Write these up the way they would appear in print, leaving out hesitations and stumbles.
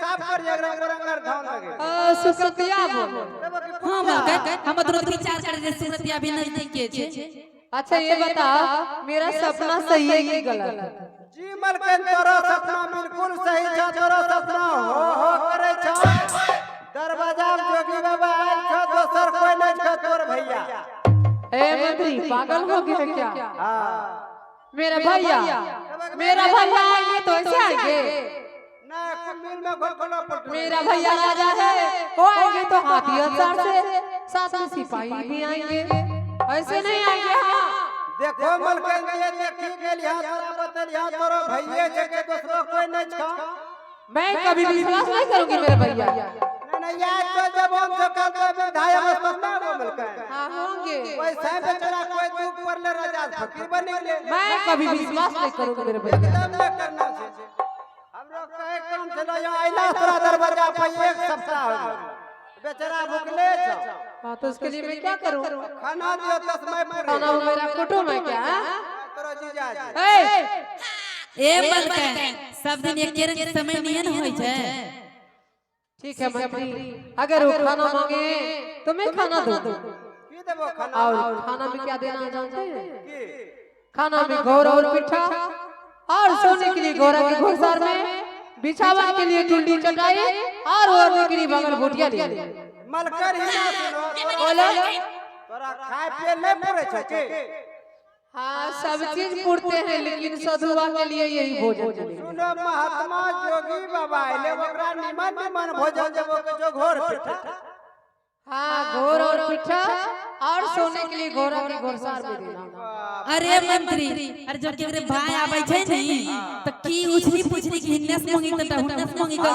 साफ करिए एकरा मोरंगर धान लगे। सुरतिया बोलो। हाँ मलकन, हम तुरंत विचार करे जे सुरतिया भी नजदीक छे। अच्छा ये बता, मेरा सपना सही है कि गलत है? जी मलकन, तोरो सपना बिल्कुल सही छ। तोरो सपना हो हो करे छ। दरवाजा में जोगी बाबा आयल छ, दोसर कोई नहीं छ, तोर भैया। ए मंत्री, पागल हो गया क्या? हाँ। मेरा भैया, मेरा भैया आएंगे तो ऐसे आएंगे? ना मिल में घोल घोलो पलटू। मेरा भैया राजा है, वो आएंगे तो हाथी अवतार से, साथ में सिपाही भी आएंगे, ऐसे नहीं आएंगे। हाँ। देखो मलकन, ये देखी गेल यहाँ तोरा बतल यहाँ तोरो भैये छे के दोसरो कोई नहीं छ। मैं कभी विश्वास नहीं करूंगी मेरे भैया। नहीं नहीं, याद तो जब हम तो कल तो विधायक अवस्था में वो मलकन। हाँ होंगे। वैसे बेचारा कोई दुख पड़ले राजा फकीर बनी गेले। मैं कभी विश्वास नहीं करूंगी मेरे भैया। एकदम नहीं करना छे। हमरो कहे काम छलो यहाँ अइला तोरा दरवाजा पर एक सप्ताह हो गेल, बेचारा भुखले छ। हाँ तो उसके लिए मैं क्या करूँ? खाना दियो तस्मय पूरी। खाना वो मेरा कुटुम्ब है क्या? तोरा जीजा जी। ए ए मलकन, सब दिन एके रंग समय नहीं न होय छे। ठीक है मंत्री, अगर वो खाना मांगे तो मैं खाना दूँ। की देबो खाना? और खाना में क्या देना जानते हैं? की? खाना में घोर और पिठा, और सोने के लिए घोड़ा के घोड़सार में, बिछावन के लिए टुंडी चटाई, और ओढ़ने के लिए बगल भुटिया ले। मलकन ही ना सुनो। बोलो। तोरा खाय पिए नहीं पूरे छो की? हाँ सब चीज पूरते हैं, लेकिन सधुआ के लिए यही भोजन मिलेगा। सुनो, महात्मा जोगी बाबा अइले, ओकरा निमन निमन भोजन देबो के जो घोर पिठा। हाँ घोर और पिठा, और सोने के लिए घोड़ा के घोड़सार में देना। अरे मंत्री, अरे जब केकरे भाई आबै छै नी त की उछली पुछली कि हिन्ने से मांगी त हुन्ने से मांगी त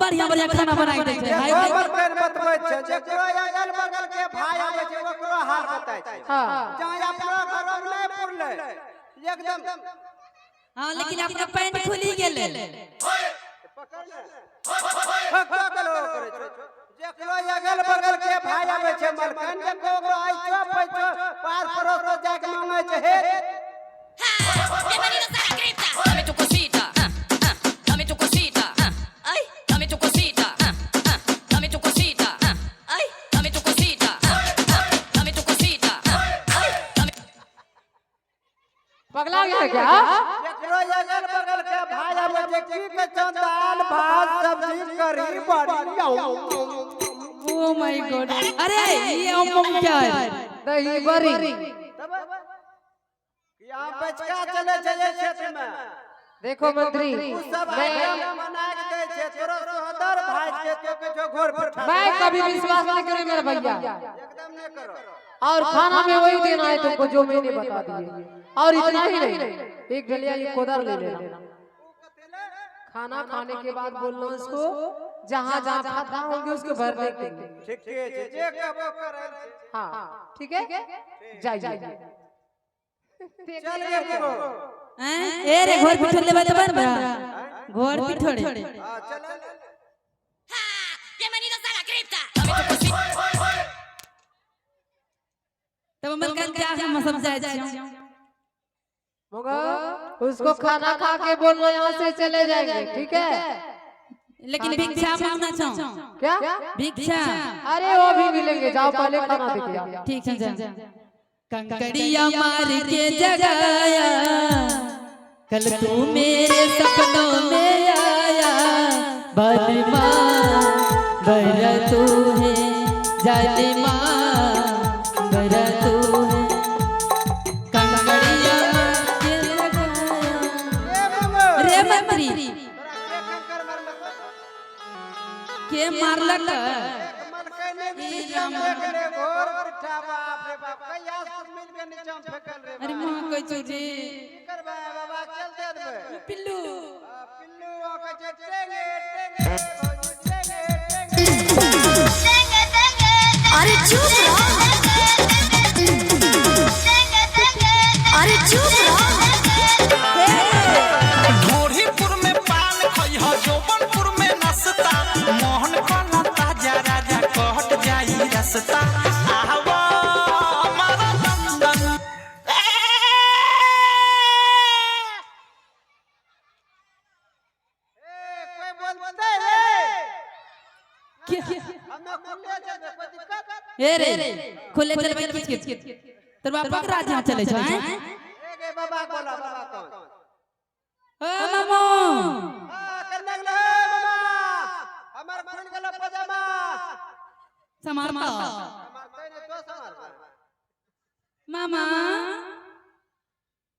बढ़िया बढ़िया खाना बनाई दै छै। हाय। देखो मलकन, बतबै छै जेकरो अगल बगल के भाई आबै छै ओकरो हाल बताय छै। हाँ। जहाँ अपनो घरो में नहीं पुरले एकदम। हाँ, लेकिन अपना पैंट खुली गेलै। जेकरो अगल बगल के भाई आबै छै मलकन, देखो ओकरो आइचो पैचो पार पड़ोस तो जाके मांगे छै हे। Bienvenidos a la cripta. Dame tu cosita, ah, ah, dame tu cosita, ah, ay, dame tu cosita, ah, ah, dame tu cosita, ah, ay, dame tu cosita, ah, ah, dame tu cosita, ah, ay, dame पगला गया क्या? जेकरो अगल बगल के भाई आबै छै की के छौ दाल भात सब्जी करी बड़ी। ओ my God, अरे ये ओम ओम क्या है? दही बरी। तब यहाँ बचका चले छै एहि क्षेत्र में। देखो मंत्री, उ सब मैं आइटम बना के दै छै, तोरो सोहदर भाई के तो के जो घोर पिठा। मैं कभी विश्वास नहीं करूँ मेरे भैया। एकदम नहीं करो। और खाना में वही देना है तुमको जो मैंने बता दिए, और इतना ही नहीं, एक डलिया ये कोदार ले लेना। खाना खाने के बाद बोलना उसको जहाँ जहाँ खतरा होंगे उसको भरने के लिए। ठीके छै, जे कहबो करल छै। हाँ ठीक है, जाइए। चल गे बुढ़ो। हैं? ए रे, घोर पिठोर लेबै त बन बा घोर पिठोरे। हाँ चल। Bienvenidos a la cripta. Dame tu cosita. तब मलकन क्या हम सब जाइ छियौ। मगर उसको खाना खा के बोलना यहाँ से चले जाएंगे, ठीक है? लेकिन भिक्षा मांगना छौ। क्या? भिक्षा। अरे वो भी मिलेंगे, जाओ पहले खाना दे आओ। ठीक है, जा। कंकड़िया मार के जगाया, कल तू मेरे सपनों में आया, बलमा बर तू है, जालिमा बर तू है, कंकड़िया मार के जगाया। ए बाबू, रे मंत्री, तोरा के कंकर मारलको? के मारलक? एक मलकै ने नीचा में फेंकले घोर पिठा, बाप रे बाप, कहिया से मिल के नीचा में फेंकल रे। अरे माँ कहै छौ जी। की करबै बाबा, चल दे देबै। पिल्लू। आ, पिल्लू कहै छै टेंगे टेंगे भौजी टेंगे टेंगे। अरे चुप रहो, अरे चुप रहो। ढोरीपुर में पान खइह, जोबनपुर में नाश्ता, मोहन कला ताजा राजा कहट जाई रास्ता, आवा हमारा लंदन। ए, कोई बोलते रे? के हमे खुले चलबै, कोई दिक्कत? ए रे, खुले चलबै किच किच तोर बापा के राज यहाँ चले छौ हैं? ए गे बाबा बोला बाबा कौन? ओ मामू। हां, करने गेलो हे मामा। हमर खुल गेलो पजामा। समारता। मारते नहीं तो समारता। मामा।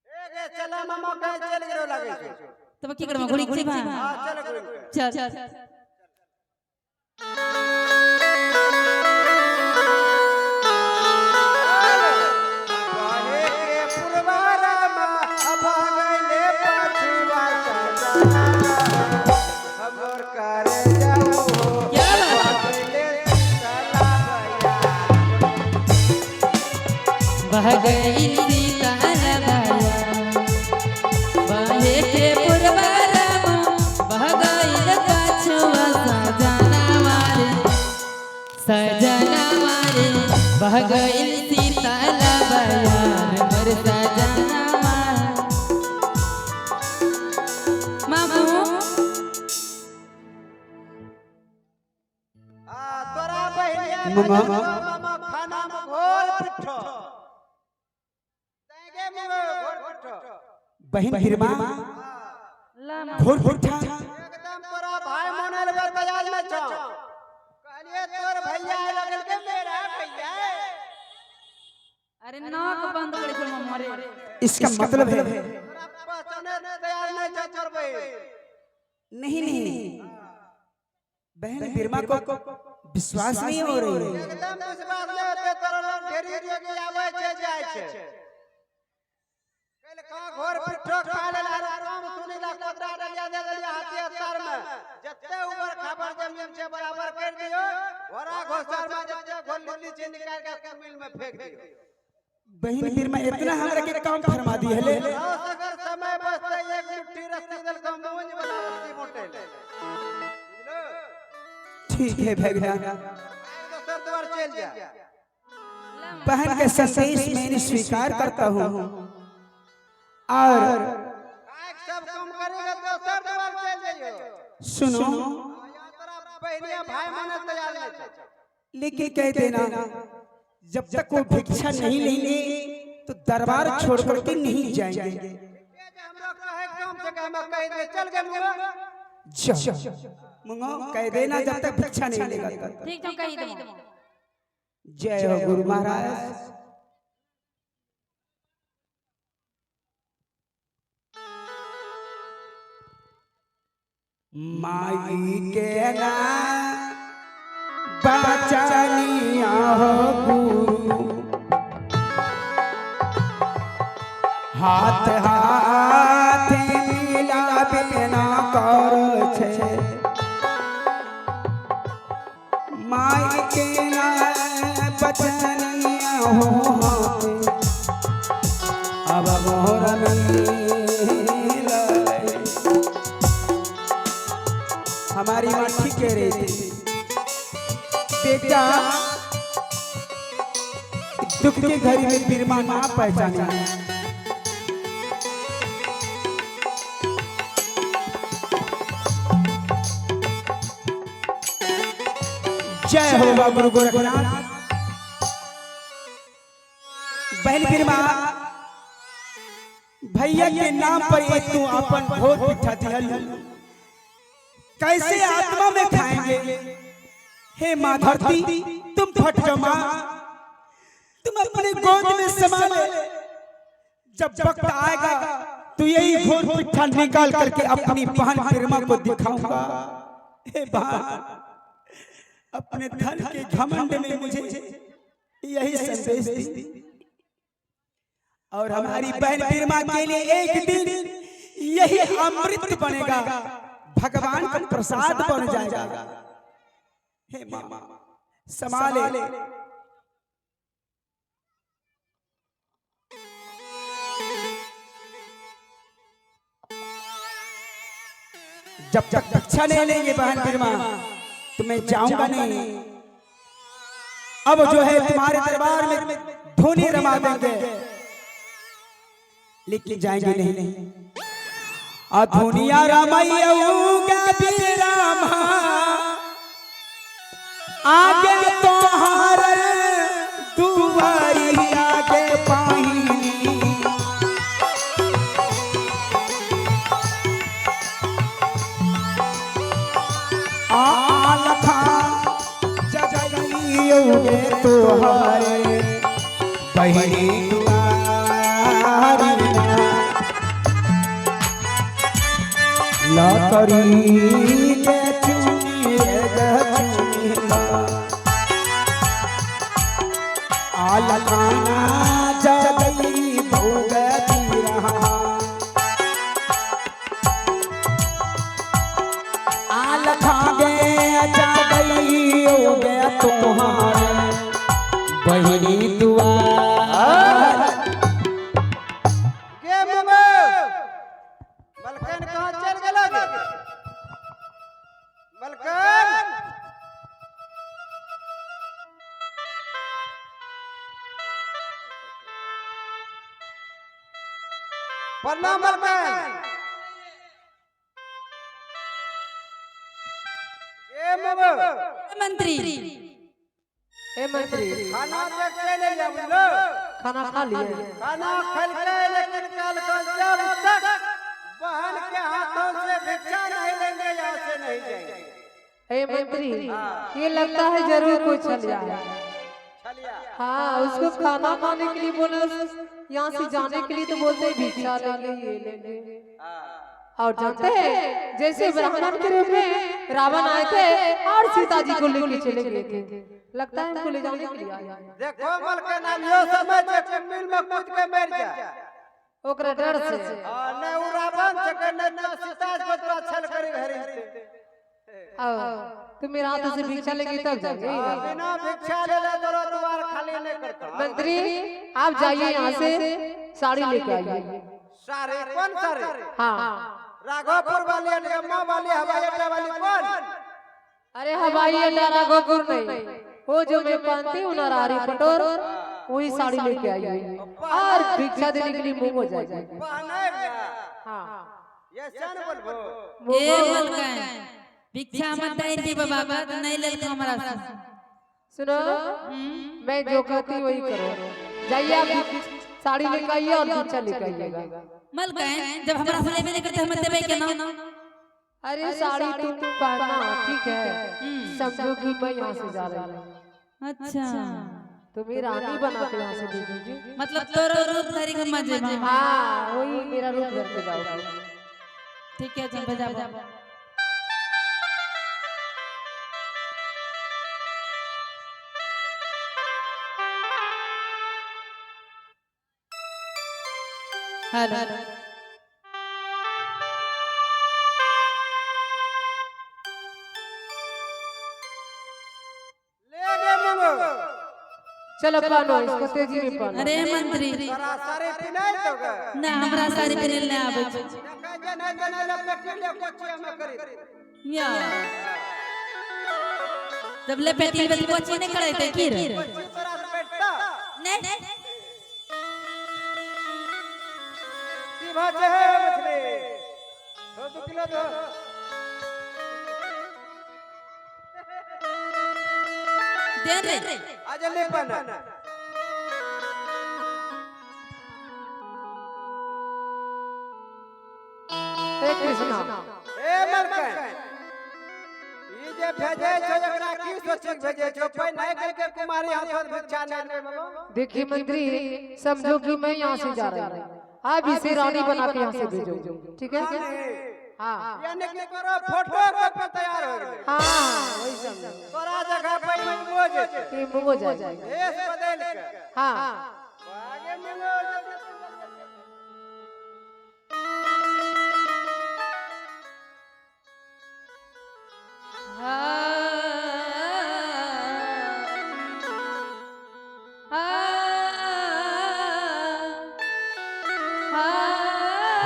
ए गे चला मामा, कहीं चल गेलो लागे छै। तब की करबा, घुड़ी के बा? हां, चल घुरि के। चल। बहे के पुरवारामा भगैले पछुआ सजना, हमर करे जाऊ क्या बात? भगैले सीतला भैया। बह गई सीता बया, बहे के पुरबरमा बह गईल पछुआ सजना मारे, सजना मारे, बह गईल सीता बया मोर सजना मारे। मामू। आ तोरा बहिनिया मामा। मामा खाना में घोर पिट्ठो तैगे मुंह घोर पिट्ठो। बहन बिरमा घोर पुठा? एकदम तोरा भाई मोनल बर बाजार में छौ, कहलिए तोर भैया आए लगल के मेरा भैया। अरे नाक बंद करे छो मामा रे। इसका मतलब है तोरा पहचाने तैयार नहीं छौ तोर बहिन। नहीं नहीं, बहन बिरमा को विश्वास नहीं हो रही है। एकदम विश्वास नहीं होते, तोरा लग ढेरी रोगी आबै छै जाइ छै। कल कहाँ घोर पिट्ठो खा लेल आर आराम सुनी ला, कोदरा डलिया दे देलिया हाथी अत्तार में, जते ऊपर खबर जमीन छै बराबर कर दियो, घोड़ा घोसार में जते घोर लिल्ली छै निकाल के मिल में फेंक दियो। बहन बिरमा इतना हमरा के काम फरमा दी हले। और अगर समय बचते एक मुट्ठी रस्सी दल को मूंज वाला रस्सी मोटे ले, बुझलो? ठीक है भगवान। दोसर द्वार चल जा। बहन के संदेश मैंने स्वीकार करता हूँ और काहे सब काम करेगा, दोसर द्वार चल जाइयो। सुनो। यहाँ तोरा बहनिया भाई माने तैयार नहीं छै। लेकिन कह देना, जब तक वो भिक्षा नहीं लेंगे तो दरबार छोड़ करके नहीं जाएंगे। ये जे हमरो कहे के काम छै के हम कहि देबै, चल गे मुँह। जाओ मुंगो, कह देना जब तक भिक्षा नहीं लेगा तब तक। ठीक छौ, कहि देबो। जय हो गुरु महाराज। माई के ना बचनिया हो गुरु, हाथ हाथ मिला बिना कर छे। माई के ना बचनिया हो हाथ, अब मोर मिलले। हमारी माँ ठीक कह रही थी, बेटा दुख के घड़ी में बिरमा ना पहचाने। जय हो बाबा गुरु गोरखनाथ। बहन बिरमा, भैया के नाम पर एक तू अपन भोग पिठा दिहल, कैसे आत्मा में खाएंगे? हे माँ धरती, तुम फट जाओ माँ, तुम अपने गोद में समा ले। जब वक्त आएगा तो यही घोर पिट्ठा निकाल करके अपनी बहन बिरमा को दिखाऊंगा। हे बहन, अपने धन के घमंड में मुझे यही संदेश दी और हमारी बहन बिरमा के लिए एक दिन यही अमृत बनेगा, भगवान का प्रसाद बन जाएगा। हे माँ, संभाले। जब तक दीक्षा नहीं लेंगे बहन बिरमा तो मैं जाऊंगा नहीं। अब जो है तुम्हारे दरबार में धोनी रमा देंगे, लेकिन जाएंगे नहीं। अधुनिया रामैया रामा, आलखा जगइयोगे तोहरे बहिनी दुआरी लकड़ी के चुनी गे चुनी आलखाना जगई भोग रहा आलखा गे जगई गे तुम्हारे बहिनी दुआर। गे मुंगो मलकन कहाँ चल गेलो गे? मलकन प्रणाम मलकन। गे मुंगो मंत्री ए मंत्री, खाना देख के ले लिया बुझलो। खाना खा लिए? खाना खल के, लेकिन कल को जब तक बहन के हाथों से भिक्षा नहीं लेंगे यहाँ से नहीं जाएंगे। ए मंत्री, ये लगता है जरूर कोई छलिया है। छलिया? हाँ, उसको खाना खाने के लिए बोले, यहाँ से जाने के लिए तो बोलते हैं भिक्षा लेंगे, ये लेंगे। और जानते हैं जैसे ब्राह्मण के रूप में रावण आए थे और सीता जी को लेके चले गए थे, लगता है हमको ले जाने के लिए आए हैं। देखो मलकन, आलियो समय जे मिल में कूद के मर जा। ओकरा डर से। हाँ, नहीं उ रावण छके, नहीं तो सीता को तोरा छल करी घरी से। आओ, तुम मेरे हाथों से भिक्षा लेंगे तब जाएंगे। हाँ, बिना भिक्षा ले ले तोरा द्वार खाली नहीं करता। मंत्री, आप जाइए यहाँ से साड़ी लेके आइए। सारे? कौन सारे? हाँ। राघोपुर वाली, अम्मा वाली, हवाई अड्डा वाली, कौन? अरे हवाई अड्डा राघोपुर नहीं, वो जो मैं पहनती हूँ ना रारी पटोर, वही साड़ी लेके आइए और भिक्षा देने के लिए मुंह हो जाएगी। पहने ना। हाँ। ये सन बोलबो। ए मलकन, भिक्षा मत दे रे बाबा, बात नहीं लेल हमरा से। सुनो, मैं जो कहती हूँ वही करो। जाइए आप साड़ी लेके आइए और भिक्षा लेके आइएगा। मलकन, जब हमरा से लेबे नहीं करते, हम देबे के ना? अरे साड़ी तुम पहनना, ठीक है? समझो कि मैं यहाँ से जा रही हूँ। अच्छा। तुम्हें रानी बना के यहाँ से भेजूंगी। मतलब तोरो रूप धरी के मजे। हाँ, वही मेरा रूप धर के जाओगी। ठीक है, चल बजाबो। हेलो। ले गे मुंगो। चलो पहनो इसको, तेजी में पहनो। अरे मंत्री। तोरा सारे पिनाई तो गे? ना, हमरा साड़ी पहिरल नहि आबै छै। देखै जे नहीं देने ले पेटी ले कोचिया में करी। या जब ले पेटी में कोची नहीं करैते की रे? कोची तोरा से बैठता? नहीं। की भाव छै हे मछली? दो दो किलो दो। दे रे। आ जल्दी पहना। हे कृष्णा। ए मलकन, ई जे भेजै छौ एकरा की सोची के भेजै छौ? पहिने करके कुमारी हाथों भिक्षा नहीं ले बाबा। देखिए मंत्री, समझो कि मैं यहाँ से जा रही हूँ, आप इसे रानी बना के यहाँ से भेजो, ठीक है? हाँ। यानी कि तोरा फोटो के पे तैयार हो गेलै। हाँ, वही समझो। तोरा जगह पे ई मुंगो जेतै। कि मुंह हो जाएगी। भेष बदल के। हाँ। आगे मुंगो जेतै।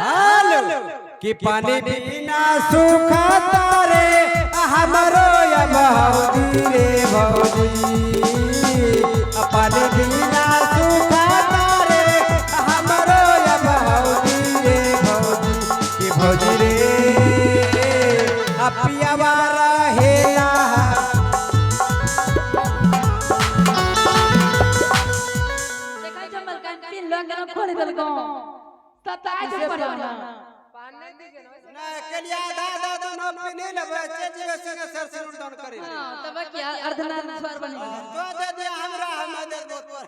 हाल कि पानी बिना सूखता रे हमरो या भौजी रे भौजी, आ पानी बिना सूखता रे हमरो या भौजी रे भौजी, कि भौजी रे आ पियावा रहेला। देखै छै मलकन, तीन लोग के खोल देलको, सताइ छै पड़ल। नहीं, के लिए आधा आधा दोनों पीने लेबै, चेज। देलियो संगे सर सिर दान करी। हां, तब क्या अर्धनारीश्वर बनी गेल। तो दे दे हमरा, हम दे दो तोर।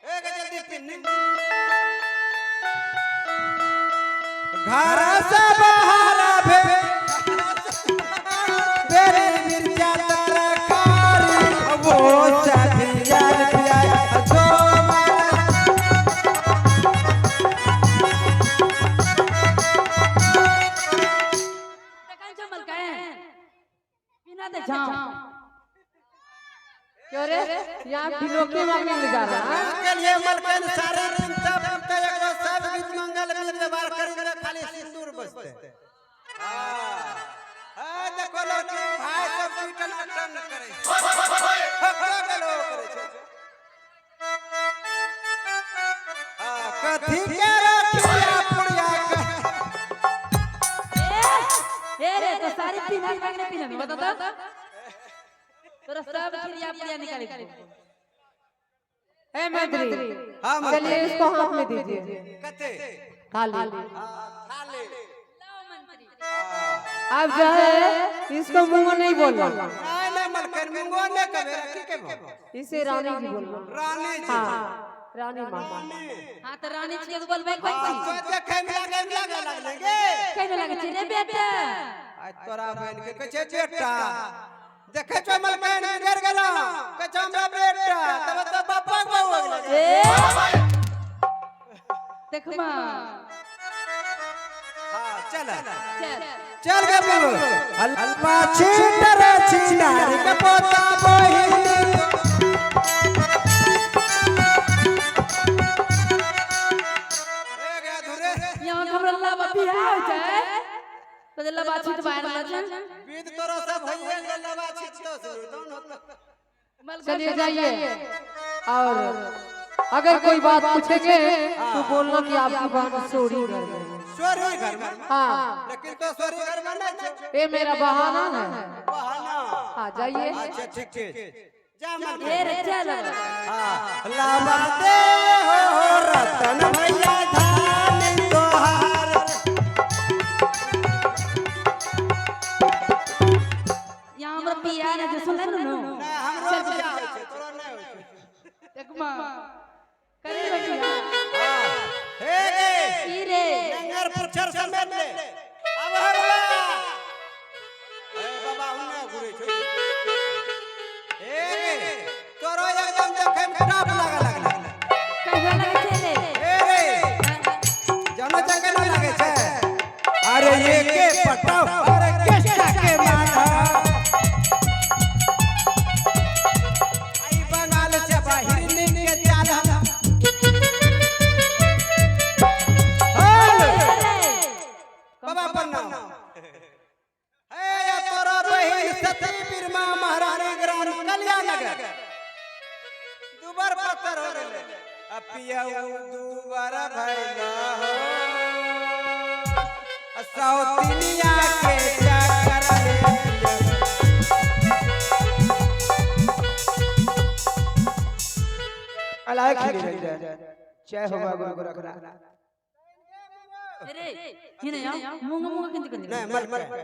एक जल्दी पिन्नी घर से बाहर भे मेरे मिर्चा तरकारी वो सदिया पिया जो तखन छौ मलकाइन बिना दे छौ। क्यों रे, यहाँ बिलोके मांगने ले जा रहा है? के लिए मलकन सारे दिन तब ते एगो सब गीत मंगल गीत व्यवहार करी दे, खाली सिंदूर बजते। हां हां, देखो लड़की भाई सब पीटन टन करे हक्का गेलो करे छै। हां, कथी के रखिया पुड़िया के। ए रे, तो सारी पीना मांगने पीना बता तो तोरा सब क्रिया पुड़िया निकाली दे। ए मंत्री, हाँ, मंत्री। चलिए इसको हाथ में दीजिए। कते थाली। थाली। लाओ मंत्री। अब जो है इसको मुंह में नहीं बोलना। नहीं नहीं मलकन, मुंगो ने कबे की के इसे रानी जी बोलना। रानी जी। हाँ, रानी माँ। हां, त रानी छियै त बोलबै कोई। तो देखे में लागे लागे लगले गे। केना लागै छै रे बेटा? आइ तोरा बहन के कहै छै बेटा, देखै छौ मलकन बिगड़ गेलो, कहै छौ हमरा बेटा, तब तो बापा के बहू हो गेलै। ए देखमा। हां, चल। चल। चल गे बाबू अल्पा छीटर छिनार के पोता बहिनी। ए गे धुरे। यहाँ हमरा लाबा बियाह होइ छै तो जे लाबा छीट बाहर रहल छै। विध तोरा सब भइए गेल, लबा छिटतो से दोन होत। चलिए जाइए, और अगर कोई बात पूछेंगे तो बोलना कि आपकी बहन सोरी घर में है। सोरी घर में? हाँ। लेकिन तो सोरी घर में नहीं छै। ये मेरा बहाना है। बहाना। हाँ, जाइए। अच्छा ठीक छै, जा मलकन। ए रे चल। हाँ, लावा दे हो रतन भैया धान तोहार। यहाँ हमरा बियाह नै छै, सुनले नु? नहीं, हमरो बियाह होइ छै, तोरा नहि होइ छै। देखमा करे रे बियाह। हाँ, हे गे। की रे? नंगर पुछर समेत ले अब हे बाबा, हे बाबा हुने घुरे छै। हे गे, तोरो एकदम देखे में टॉप लागे लगले। कैसा लागै छै रे? हे रे, जानो चके ना लागे छै। अरे ये के पटाव, अरे केष्टा के माथा, आई बंगाल से बाहर के चाल हम। हेलो बाबा, प्रणाम। हे या तोरा बहिन सती बिरमा महारानी ग्राम कल्याणनगर दुबर पत्थर हो गेले, अपियऊ दुबर भैला हो सौतिनिया के चक्कर में पियऊ। अलाय खिली रंजन जय हो बाबा गुरु गोरखनाथ। रे हिने या मुंग मुंग किंत किंत। नहीं मल मल नहीं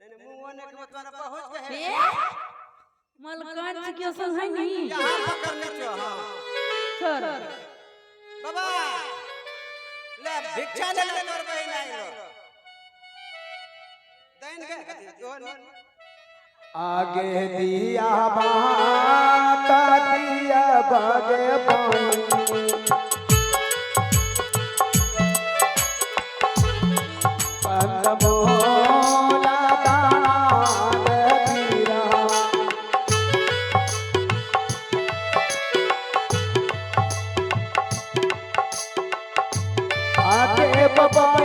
नहीं, मुंह ने के मतलब पहुंच गए। ए मलकान छिकियो सन है नी। यहाँ पकड़ने छो। हाँ। छोड़। बाबा, ले भिक्षा ले ले, तोर बहिन आइलो दैन के दोन। आगे दिया माता दिया बागे पानी कंदमूला दान पीरा। आगे बाबा।